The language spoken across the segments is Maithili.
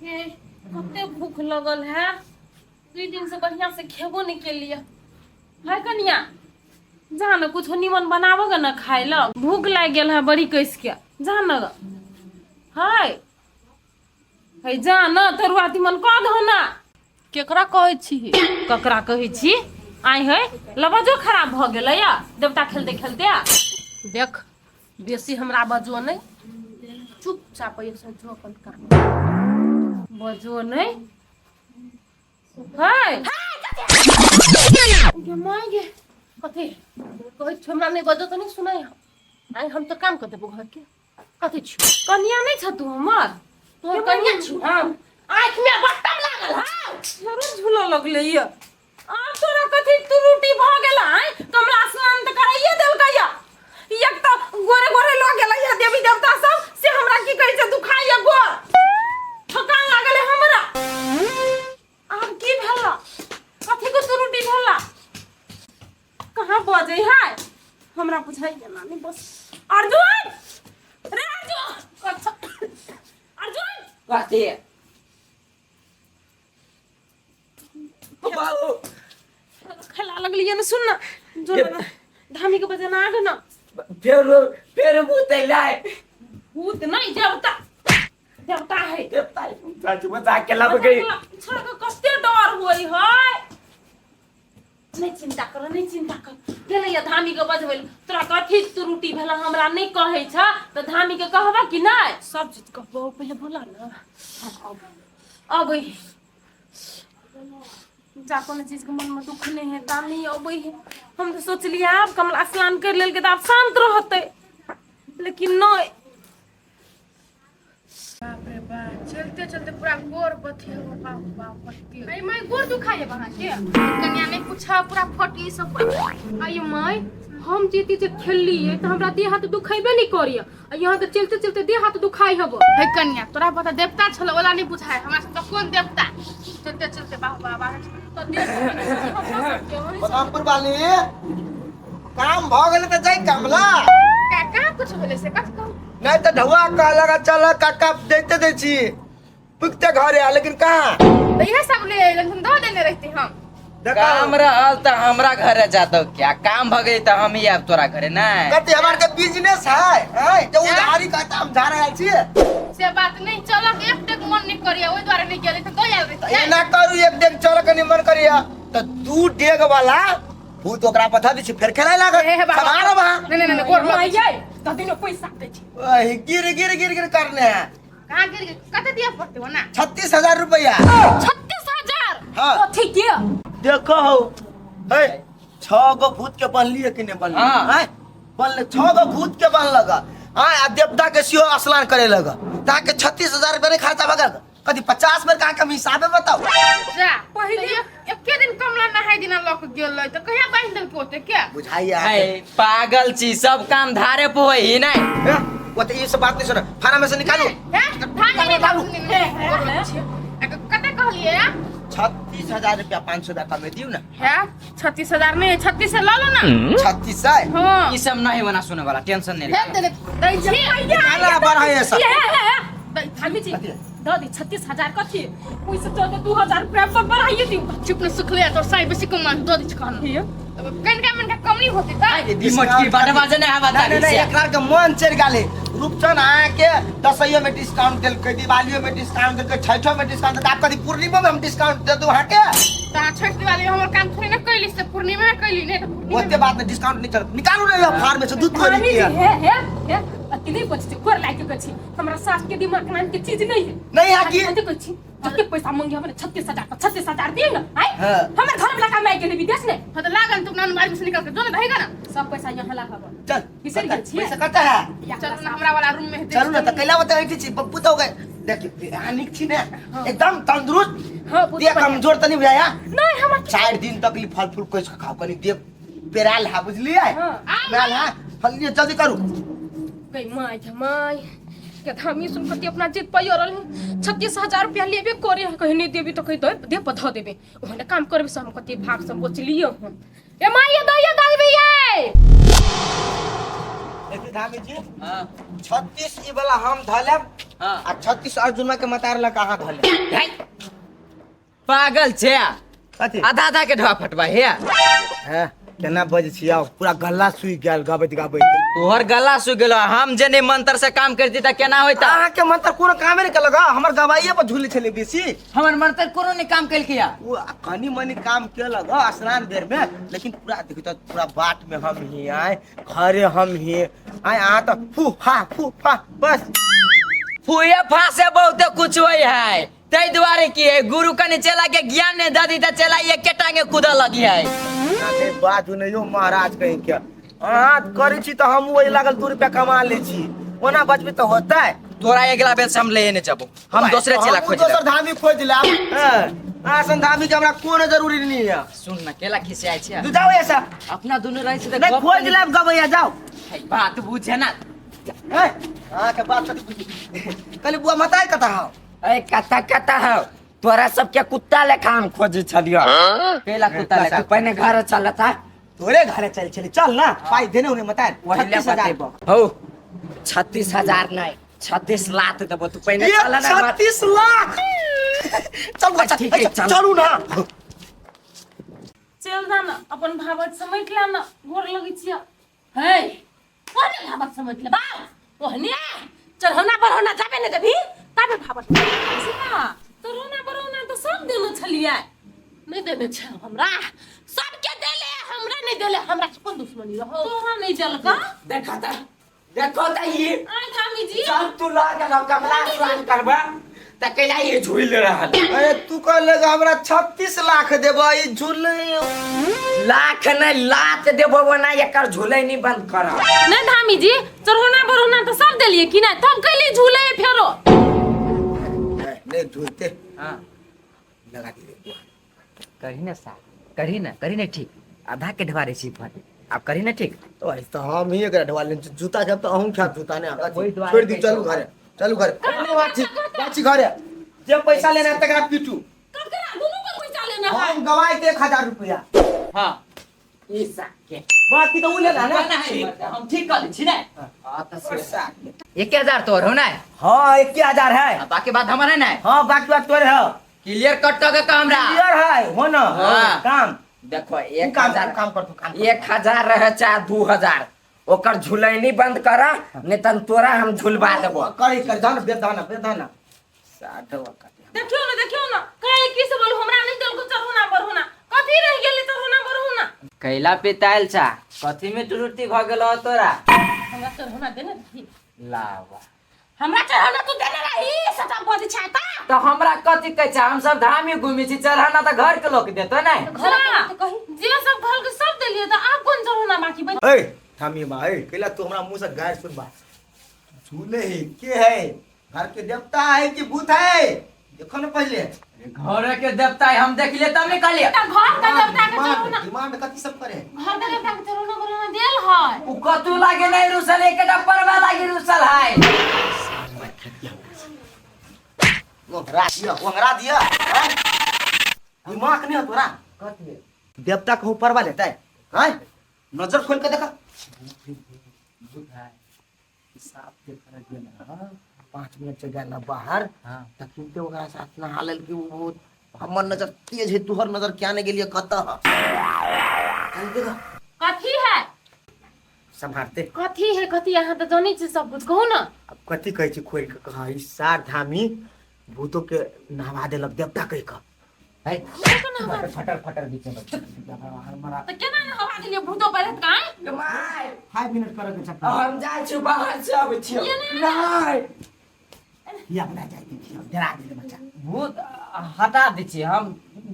हे कते भूख लगल है दुई दिन से बढ़िया से खेबो नहीं केलिए है कनिया जा न कुछो निमन बनाबो गे न खाय ल भूख लागि गेल है बड़ी कस के जा न ग हाय है जा न तरुआ तिमन कऽ दहो ना केकरा कहै छी ककरा कहै छी आइ है लबजो खराब भऽ गेलै या देवता खेलते खेलते देख बेसी हमरा बजो नहि चुपचाप एहिसँ जो अपन काम बजो नहि है गे माय गे कथी कहै छी हमरा नहि बजो तऽ नहि सुनाइ आइ हम तऽ काम कऽ देबो घरके कथी छी कनिया नहि छ तू हमर तोहर कनिया छी हम आँखिमे बट्टम लागल हौ फेरो झूलऽ लगलै ये आब तोरा कथी त्रुटि भऽ गेल आँय कमला स्नान तऽ कराइए देलकै ये एक तऽ गोरे गोरे लऽ गेलै ये देवी देवता सब से हमरा की कहै छै दुखाइए गोर थकान लागल है हमरा आब की भेला कथी के त्रुटि भेला कहाँ बजै है हमरा बुझाइए ना नहीं बस अर्जुन रे अर्जुन अच्छा अर्जुन कथी बाबू खेला लगलियै ने सुन ना जो ना धामी के बजाना आगे ना फेर फेर भूत अयलै भूत नहीं देवता देवता है देवता सच बता के लब गई छोड़ के कते डर होई है नहीं चिंता कर नहीं चिंता कर गेलै या धामी के बजबै लए। तोरा कथी त्रुटि भेल हमरा नहीं कहै छ तऽ धामी के कहबा कि नहीं सब चीज कहबो पहिले बोला ना अबै जा कोनो चीज के मन में दुख नहीं है ता नहीं अबै है हम तो सोचलिए आब कमला स्नान कर लेलकै तऽ आब शांत रहतै लेकिन नहीं बाप रे बाप चलते चलते पूरा गोर बथी हो बाप बाप बथी अरे माय गोर दुखाय अहाँ के कन्या नहीं पूछा पूरा फटी सब पूरा अरे माय हम जेती जे खेललिए तऽ हमरा देह हाथ दुखेबे नहीं करिय आ यहाँ तऽ चलते चलते देह हाथ दुखाई हब हे कन्या तोरा पता देवता छल ओला नहीं बुझाय हमरा सब तो कोन देवता चलते चलते बाप बाप बदामपुर वाली काम भ गेलै तऽ जाय कमला का का कुछ भेलै से कथ कहू नहीं तऽ ढौआ कहलक चल काका दैते दै छी पुगते घरे आ लेकिन कहाँ तऽ इहे सब ले अयलन हम दऽ देने रहती हम देखो काम रहल तऽ हमरा घरे जातो क्या काम भ गेल तऽ हम ही आयब तोरा घरे नहीं कथी हमार के बिजनेस है हैं जे उधारी कहता हम जा रहल छी से बात नहीं चलक एक टेक मन नहीं करिया ओहि दुआरे नहीं गेलै तऽ दऽ आयल तऽ रहिती एना करू एक डेग चल कनी मन करिया तऽ दू डेग वाला भूत ओकरा पथा दै छी फेर खेलाय लागत हे हे बाबा। सम्हारब अहाँ नहीं नहीं नहीं गोर लग माय ये तऽ दिनो पैसा दै छी ओहि, गिर गिर गिर गिर करने है कहाँ गिर गेल कते दिअ पड़तै ओना 36,000 रुपया 36,000 हाँ। कथी के देखो हो हे छह गो भूत के बनलिए कि नहीं बनलिए हाँ। हैं बनले छह गो भूत के बन लगा हाँ आ देवता के सियो स्नान करे लगा ताके 36,000 रुपया नहीं खर्चा भगल कथी 50 बेर कहाँ के हम हिसाबे बताओ जा पहिले- पहिले एके दिन कमला नहाय दिना लऽ के गेल रहै तऽ कहिया बान्हि देलकै ओते के बुझाइया है पागल छी सब काम धारे पे होई ही नहीं हे, वो तो ये सब बात नहीं सुना थाना में से निकालो हे धान नहीं बाबू कते कहलिए 36,000 रुपया 500 रुपया कमे दियो ना है 36,000 नहीं 36 से लऽ लो ना 36 है हाँ ई सब नहीं बना सुने वाला टेंशन नहीं भेज देने दै छी निकाला बढ़ा ये सब हे हे हे हामी जी दऽ दी 36,000 कथी ओहिसँ चलते 2,000 रुपया पर बढ़ाइए दियौ चुप न सुखले तोर साई बेसी कमा दऽ दै छी कहना हे कनिका मनका कम नहीं होते तऽ मोटकी बड़ बाजे नहीं हवा नहीं नहीं एकरा के मन चढ़ गेलै रूपचन अहाँके दसैयो में डिस्काउंट देलकै दिवालियो में डिस्काउंट देलकै छठो में डिस्काउंट देलकै आब कथी पूर्णिमो में हम डिस्काउंट दे दू अहाँके तऽ छठ दिवाली में हमर काम थोड़ी ना कैली से पूर्णिमा में कैली नहीं तऽ पूर्णिमा ओते बात नहीं डिस्काउंट नहीं चलत निकालू रे फार्म में से दूध हामी तोरी जी के हे हे हे अति नहीं बचते गोर लागे के छी हमरा सास के दिमाग नाम के चीज नहीं है नहीं है की कथी कहै छी जते पैसा मांगे हमरे 36,000 का 36,000 दिए ना आय हाँ। हमर घर वाला कमाई गेलै विदेश ने हाँ तऽ लागल तुम नान बारी में से निकल के जो ना रहेगा ना सब पैसा यहाँ लागब चल बिसरि गेल छियै? पैसा कता है चलू ना हमरा वाला रूम में हेतै चलू ना तऽ कैला बताबै छी बप्पू तऽ हो गए देखिए अहाँ नीक छी ने एकदम तंदुरुस्त हाँ, बहुत देह बढ़िया। कमजोर तऽ नहीं बुझाया नहीं हमरा 4 दिन तक ली फल फूल कैस के खाओ कनी देह पेराल है बुझलिए हाँ। पेराल है फल लिए जल्दी करू गई my गे my के धामी सुन कति अपना जिद पाई रहल है 36,000 रुपया लेबे करे है कहीं नहीं देबी तो कहीं दे दे पर धऽ देबे ओहने काम करबे से हम कति भाग से बचलिए हम ए माय ये दे ये दे ये देखी धामी जी, हाँ। 36 ई वाला हम धऽ लेब। हाँ। आ 36 अर्जुनमा के मतार लग अहाँ धऽ लेब। है? पागल छे? कथी? आधा आधा के ढोआ फटवा हे। हैं, केना बजै छी आउ, पूरा गला सूखि गेल गाबैत गाबैत। तोहर गला सूखि गेलो, हम जे नहीं मंत्र से काम करती त केना होइता? अहाँ के मंत्र कोनो कामे नहि केलक, हमर गवाइये पर झूले छलै बेसी। हमर मंत्र कोनो नहीं काम केलकै। ओ कनी मनी काम केलक हँ स्नान बेर में, लेकिन पूरा देखियौ तऽ पूरा बाट में हम ही आए, घरे हम ही आए, अहाँ तऽ फू फा फू फा बस। फूए फासे बहुते कुछ होई है, ताहि दुआरे की है गुरु कने चेला के ज्ञान नहीं दादी त चेला एके टांगे कूदऽ लगी है। नहीं बाजू नहीं यो महाराज कहीं के, अहाँ करै छी तऽ हम ओहि लागल 2 रुपया कमा लै छी, ओना बचबे तऽ होतै। तोरा अगला बेर से हम ले ने जबो, हम दोसरे चेला खोज दोसर धामी खोज लेब। अहाँ सन धामी के हमरा कोनो जरूरी नहीं है। सुन न, केला खिसियाइ छै? तू जाओ ऐसा। अपना दुनू रहै छै त नहीं खोज लेब गवैया जाओ। बात बुझे ना। अहाँ के बात कथी बुझी? कहली बुआ मताई कतऽ हौ? ए कतऽ कतऽ हौ? तोरा सबके कुत्ता लेखा हम खोजै छलियौ। केला कुत्ता लेखा? तू पहिने घर चलत हा। तोरे घरे चल छली, चल ना, पाई देने उन्हें मताई। वही ले 36,000। बतेबो। हौ, 36,000 नहीं, 36 लाख देबो, तू पहिने ये चल ना घर। 36 लाख। चल बुआ, चल, ठीक है, चल। चलू ना। चल जा ना, अपन भावत समेट ला ना, गोर लगै छियै। हे ओने भावत समेट ले बाप, ओहने चढ़ौना बढ़ौना जाबे ने देबी ताबे भावत। अच्छा, तरोना बरोना तऽ सब देने छलियै। नहीं देने छै हमरा, सबके देले हमरा नहीं देले, हमरा से कोन दुश्मनी रहो? तोरा नहीं देलका? देखो त, देखो त ई। आय धामी जी। चल तू लग गेलौ कमला स्नान करबा त कैला ई झूल रहल। अरे तू कहले जे हमरा 36 लाख देबा, ई झूल लाख नहीं लात देबो बना, एकर झूले नहीं बंद कर। नहीं धामी जी, चढ़ौना बरोना तऽ सब देलियै कि नहीं, तब कैली झूले फेरो? नहीं झूलते। हां। लगा दिए बुआ। करी ना सा, करी ना, करी ना ठीक, आधा के ढवारे छी पर आप करी ना ठीक। तो ऐसे तो हम ही एकरा ढवा लेने छी, जूता खेब तो अहूँ खेब जूता ने, हमरा वही दुआरे छोड़ दी, कहै चलू छौ। घरे, चलू घरे। नहीं, बाची, बाची घरे। जे पैसा लेना है तकरा पीटू। ककरा दुनू के पैसा लेना है? हम गवाए थे 1000 रुपया। हां। ई साके। बाकी तो उ लेना ना। ना है, हम ठीक कर लै छी ना। हां त से। साके। 1000 तोर हो ना? हां, 1000 है। आ, बाकी बात हमर है ना? हां, बाकी बात तोर है। क्लियर कट के का हमरा? क्लियर है, हो ना? हाँ। काम। देखो, एक काम, हजार काम कर तू, काम कर। 1000 रहे चाहे 2000, ओकर झुलैनी बंद कर, नहीं तन तोरा हम झुलबा देबो। करी कर, जान बेदाना बेदाना। साठ वक्त। देखियो ना, देखियो ना, काहे की से बोलू हमरा नहीं देलको चढ़ौना बढ़ौना, कथी रह गेलै चढ़ौना बढ़ौना? कैला पितायल छा, कथी में त्रुटि भ गेलो तोरा? हमरा चढ़ौना देने रही। लावा। हमरा चढ़ौना तू देने रही, सटा बज छै त। त हमरा कथी कहै छै, हम सब धामी घूमी छी, चढ़ाना त घर के लोक देतो नै। घर के तो कही। जे सब घर के सब देलियै त आब कोन चढ़ौना बाकी बच? ए थामी बा, ए कैला तू हमरा मुंह से गारि सुनबा। झूले है के है, घर के देवता है कि भूत है? देखो ना पहले। घर के देवता है, हम देख लिए तब निकालिए। त घर के देवता के चढ़ौना, डिमांड कथी सब करे? घर के देवता के चढ़ौना बढ़ौना देल है। उ कतू लागे नहीं रुसल, एकटा परवा लागे रुसल है। ओंगरा दिया, ओंगरा दिया। हैं? दिमाग नहीं है तोरा? कथी? देवता के ऊपर वाले लेता है। हैं? नजर खोल के देखा। भूत है। साफ देख रहा है ना। 5 मिनट से गया बाहर। हाँ। तखन ते ओकरा साथ नहा लेल कि वो हमर नजर तेज है, तोहर नजर क्या नहीं गेलिए कतऽ? चल देखा। कथी है? संभालते। कथी है, कथी? अहाँ तऽ जानै छी सब कुछ, कहू ना। अब कथी कहै छी खोल के कहा, ई सार धामी भूतो के नहवा देलक देवता कहि कऽ। है। भूतो के नहवा फटर फटर बीच में। तऽ केना नहवा देलियै भूतो प्रेत के, आँय? My, 5 minute करऽ के छै। हम जाइ छी बाहर से आबै छी। नहीं। ये अपना जाइ छी, डरा देले बच्चा। भूत हटा दै छी हम,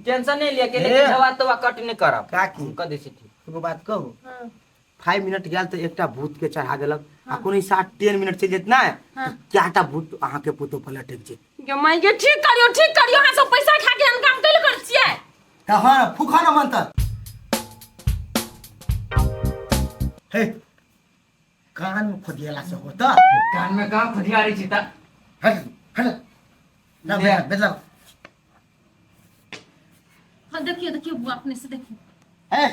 टेंशन नहीं लिया के, हे। लेकिन दवा तवा कट नहीं करब। काकी। हम कह दै छी ठीक। एगो बात कहू? 5 मिनट गेल तऽ एकटा भूत के चढ़ा देलक, आ कोनो 7-10 मिनट चलि जेत ना, चारिटा भूत अहाँ के पुतोह पर लटकि जेत। गे माय गे, ठीक करियो, ठीक करियो, अहाँ सब पैसा खा के एहन काम कैल कर छियै? तऽ हँ, फूखा ना मंतर। हे, कान में खोदियाला से होता? कान में कहाँ खोदियारी छी त? हट, हट। ना, बेटा, बेटा। हाँ, देखियो, देखियो बुआ, अपने से देखियो। हे,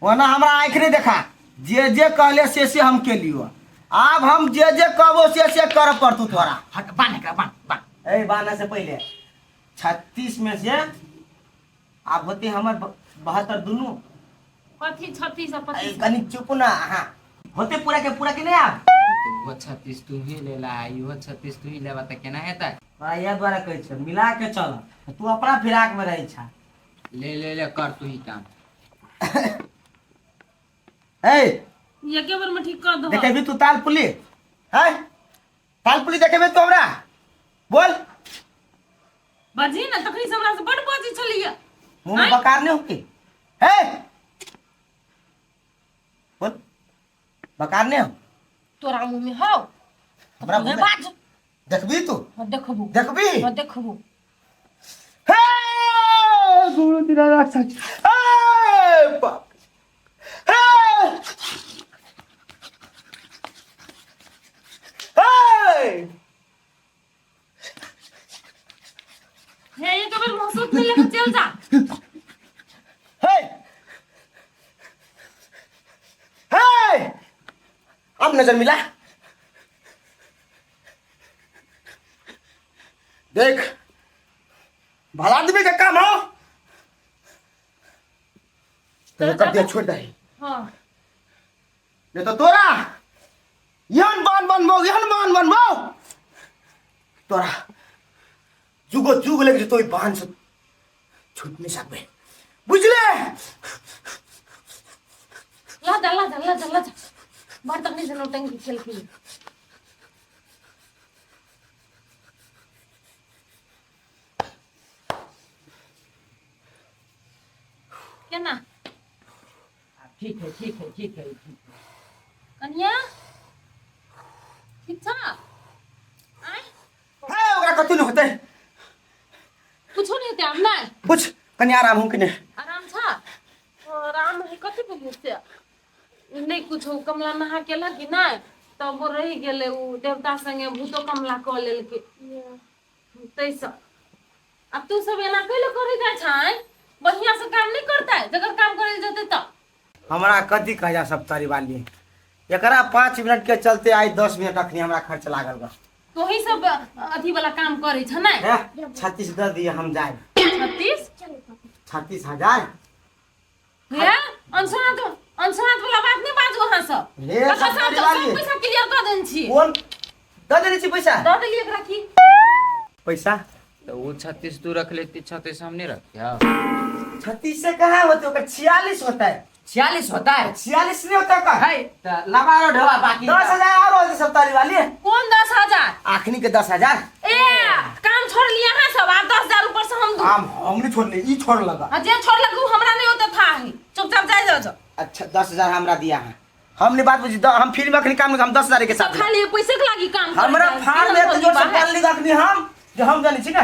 ओना हमरा आँखि नहीं देखा। जे जे कहले से से हम केलियो। आब हम जे जे कहबो से से करऽ पड़तौ तोरा। हट, बान्ह एकरा, बान्ह बान्ह। ए बान्ह से पहिले 36 में से आब होते हमर 72 दुनू। कथी 36 आ 25? ए, कनी चुप ना। हाँ होते पूरा के पूरा के नहीं आब। तो वो 36 तू ही ले ला, इहो 36 तू ही लेबा त केना हेतै? तोरा इएह दुआरे कहै छियौ मिला के चल, तू अपना फिराक में रहै छा। ले ले ले कर तू ही काम। ए एके बेर में ठीक कर दो। देखेबी तू ताल पुली? हैं ताल पुली देखेबी तू हमरा? बोल। बाजी ना तखनी से हमरा से बड बाजी छलिए। मुंह में बकार नहीं होती है? बोल बकार नहीं हो तोरा मुंह में हौ? हमरा मुंह में? बाज। देखबी तू? हाँ, देखबू। देखबी? हाँ, देखबू। हे गुरु दिना राक्षस, हे बाप हे हे हे एक बेर महसूस नहीं लेके चल जा। हे हे अब नजर मिला देख, भला आदमी का काम हो तो कर दिया, छोड़ दे। हाँ नहीं तो तोरा यहन बान बनबो, यहन बान बनबो तोरा जुगो जुग लेके जेतो, ई बान से छूट नहीं सकबे, बुझले? ला जा ला जा ला जा ला जा, बाहर तक नहीं से नौटंकी खेल के। केना? ठीक है ठीक है ठीक है ठीक है। कन्या ठीक छ? आय हे ओकरा कथी नहीं होते। कुछो नहीं होते आब नहीं। पूछ कनी आराम हो कि नहीं? आराम छ? आराम है कथी भेलै से? नहीं कुछो, कमला नहा केलक कि नहीं तब वो रहि गेलै, उ देवता संगे भूतो कमला कऽ लेलकै ताहिसँ। आब तू सब एना कैले करै जाइ छै? बढ़िया से काम नहीं करतै, जकर काम करै जेतै तऽ। हमरा कथी कह जा सब तारी वाली, एकरा 5 मिनट के चलते आई 10 मिनट अखनी हमरा खर्च लागल बा। तोही सब अथी वाला काम करै छ नै? हे 36 दे दिए हम जाए। 36? 36,000। हे अंशनाथ, अंशनाथ वाला बात नहीं बाजू अहाँ सब। हे कतऽ सब सब तारी वाली। सब पैसा क्लियर कऽ देने छी। कोन दऽ देने छी पैसा? दऽ देलियै एकरा की पैसा? तो वो 36 तू रख लेती, 36 हम नहीं रखते। 36 से कहाँ होते, ओकर 46 होता है। 46 होता है? 46 नहीं होता का है तो लबारो ढोआ बाकी 10,000 और होते सब तारी वाली। कौन 10,000? आखनी के 10,000। ए काम छोड़ लिया अहाँ सब, आब 10,000 ऊपर से हम दू। हम हम नहीं छोड़ले, ई छोड़ लगा। आ जे छोड़ लगा उ हमरा नहीं होता था ही, चुपचाप जाय जाओ जाओ। अच्छा 10,000 हमरा दिया है, हमने बात बुझी, हम फिर में अखनी काम हम 10,000 के साथ सब खाली पैसे के लागी काम करै हमरा छै। फाड़ केहन में तो धोती जोर से बा है? पाल लिखा अखनी हम जो हम जानी छी ना।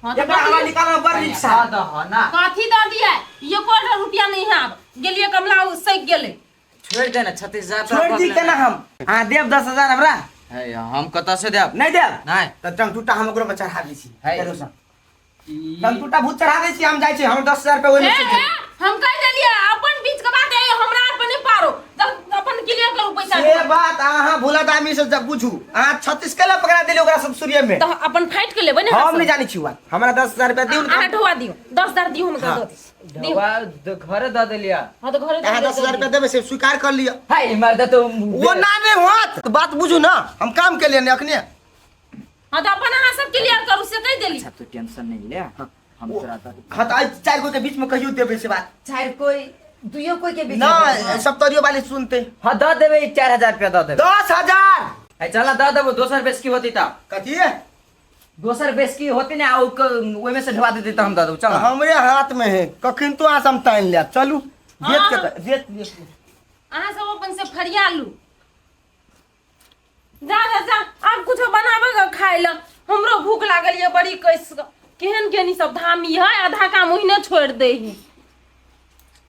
हाँ, तो एकरा कथी हवा निकालना बड़ रिक्शा। हाँ, दह ना। कथी दऽ दिया? एको रुपया नहीं है आब। गेलिए कमला उ सैक गेलै। छोड़ दे ना 36,000 छोड़ दी केना हम? हाँ देब 10,000 हमरा। है हम कतऽ से देब? नहीं देब? नहीं। तऽ टंगटूटा हम ओकरो पर चढ़ा दै छी। है। चलू सब। टंगटूटा भूत चढ़ा दै छी, हम जाइ छी, हम 10,000 रुपया ओहिमे हे, से हे, हम कह देलिए अपन बीच के बात है, हमरा पर नहीं पारो, जब अपन क्लियर करू पैसा। से बात अहाँ भूलत आदमी से जब बुझू, अहाँ 36 के ला पकड़ा देली ओकरा सब सूर्य में। तो अपन फाइट के लेबै ने। हम नहीं जानी छी बात, हमरा 10,000 रुपया दियौ ने। अहाँ ढोआ दियौ, 10,000 दियौ हम हाँ। दऽ दियौ। ढोआ घरे दऽ देलिया। हाँ तो घरे अहाँ 10,000 रुपया देबै से स्वीकार कर लिअ। है मर्द तो वो ना नहीं होत, बात बुझू ना, हम काम के लिए ने अखने। हाँ तो अपन अहाँ सब क्लियर करू से कहि देली। अच्छा तू टेंशन नहीं ले, हम तोरा दऽ देब। हाँ तो आज 4 गो के बीच में कहियो देबै से बात। 4 कोई दुइयो कोई के बीच ना सब तरियो वाले सुनते। हाँ दऽ देबै, 4,000 रुपया दऽ देबै। 10,000। है चल दऽ देबो, दोसर बेस की होती तब। कथी? दोसर बेस की होती ना, ओहिमे से ढवा देती तऽ हम दऽ देबो। चल हमरे हाथ में है, कखन तो अहाँ से हम तानि लेब। चलू बेच के हाँ। बेच बेच। अहाँ सब अपन से फरिया लू, जा जा जा, आब कुछो बनाबे खाय ल, हमरो भूख लागल ये बड़ी। कैस केहन केहन ई सब धामी है, आधा काम ओहिने छोड़ दे है।